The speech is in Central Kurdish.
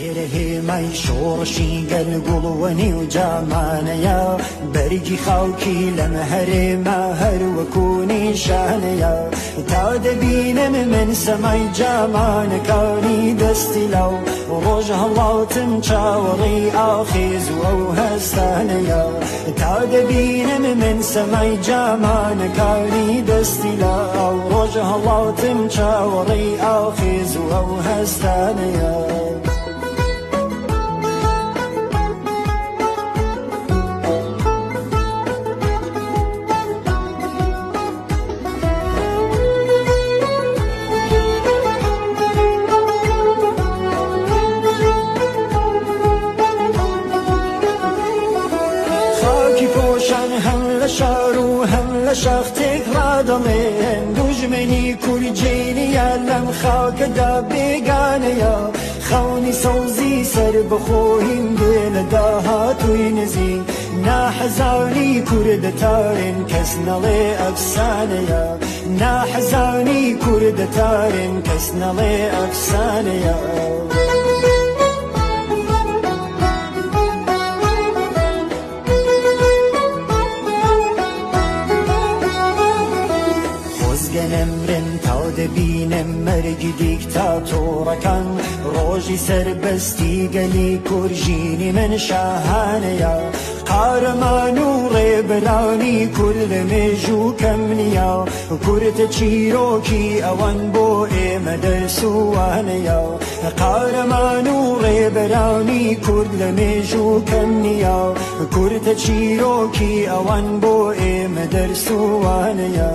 لێرە هێمای شۆڕشی گەل گوڵوەنی و جامانەیە، بەرگی خاوکی لەم هەرێمە هەر وەکو نیشانەیە. تا دەبینم من سەمای جامانەکانی دەستی لاو، ڕۆژ هەڵاتم چاوەڕێی ئاخێز و ئەو هەستانەیە. تا دەبینم من سەمای جامانەکانی دەستی لاو، ڕۆژ هەڵاتم چاوەڕێی ئاخێز و ئەو هەستانەیە. خاکی پۆشان هەم لە شار و هەم لە شاخ تێکڕا دەڵێن، دوژمنی کورد جێی نییە لەم خاکەدا بێگانەیە. خەونی سەوزی سەر بەخۆهیم دێ لە داهاتووی نزیک، ناحەزانی کوردە تارێن کەس نەڵێ ئەفسانەیە. ناحەزانی کوردە تارێن کەس نەڵێ ئەفسانەیە. خۆزگە نەمرن تا دەبینم مەرگی دیکتاتۆڕەکان، ڕۆژی سەربەستی گەلی کورژینی من شاهانەیە. قارەمان و ڕێبەرانی کورد لە مێژوو کەم نییە، کورتە چیرۆکی ئەوان بۆ ئێمە دەرسوانەیە. قارەمان و ڕێبەرانی کورد لە مێژوو کەم نییە، کورتە چیرۆکی ئەوان بۆ ئێمە دەرسوانەیە.